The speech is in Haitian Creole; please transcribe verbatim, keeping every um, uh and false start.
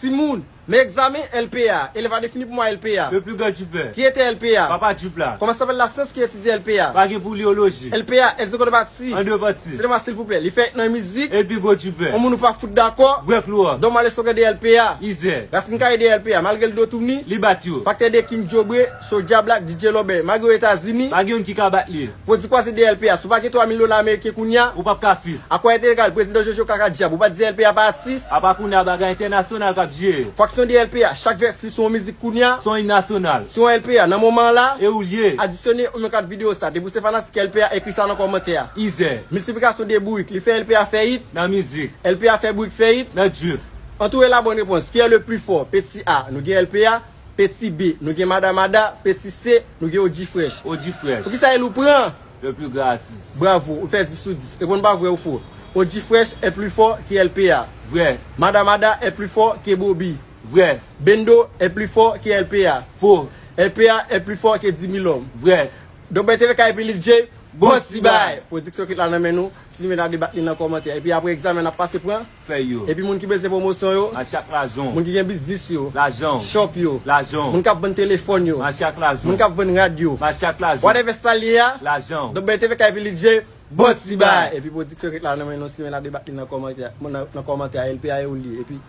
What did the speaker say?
Timoun, men egzamen L P A. Élève a défini pour moi L P A. Le plus grand du peuple. Qui était L P A? Papa Dupla. Comment s'appelle la science qui étudie L P A? Pa gen pou li oloji. L P A, elle se compte partie. En deux parties. Sèlman silvouplè, li fèt nan mizik. El pi gwo du peuple. On moun ou pa fout dakò. Vre klou. Donk male soke de L P A. Izè. Rasin kare de L P A, malgre l do touni. Li bat yo. Faktè de King Jobre, Soulja Black, D J Lobè, malgre yo Etazini. Pa gen youn ki ka bat li. Pwodui kwaze de L P A, si w pa gen twa mil dola ameriken kounye a. Ou p ap ka fit. Akò entènekal, prezidan Jojo Kaka Dyab, ou pa di L P A pa atis. Apa kounye a bagay entènasyonal k ap jere. Fraksyon de L P A, chak vès li se yon mizik kounye a. Se yon im nasyonal. Se yon L P A, nan moman an la. E ou l ye. Adisyone ou yon kat videyo sa, depi w se fanatik L P A, ekri sa nan kòmantè a. Izè. Miltiplikasyon de bourik, li fè L P A fè it. Nan mizik. L P A fè bourik fè it. Nan drip. Antoure la bonne réponse. Qui est le plus fort? Petit A, nou gen L P A. Petit B, nou gen Mada Mada. Petit C, nou gen O G Fresh. O G Fresh. Poukisa e l ou pran? Le plus gratis. Bravo, ou fè dis sou dis. Reponn pa vre ou fo. O G Fresh est plus fort que L P A. Vre. Mada Mada est plus fort que Bobby. Vre. Bendo est plus fort que L P A. Fo. L P A est plus fort que dix mille hommes. Vre. Donk, bay T V K epi Lil J. Bon ti bay. Pwodiksyon ki la nan men nou. Ti men a debat li nan kòmantè. Epi apre egzamen, n ap pase pran. Fè yo. Epi moun ki bezwen pwomosyon yo. Mache ak lajan w. Moun ki gen biznis yo. Lajan w. Shop yo. Lajan w. Moun k ap vann telefòn yo. Mache ak lajan w. Moun k ap vann rad yo. Mache ak lajan w. Whatever sa l ye a. Lajan w. Donk, bay T V K epi Lil J. Bon ti bay. Epi pwodiksyon ki la nan men nou. Ti men a debat li nan kòmantè. Nan, nan kòmantè a, L P A e ou l ye. Epi.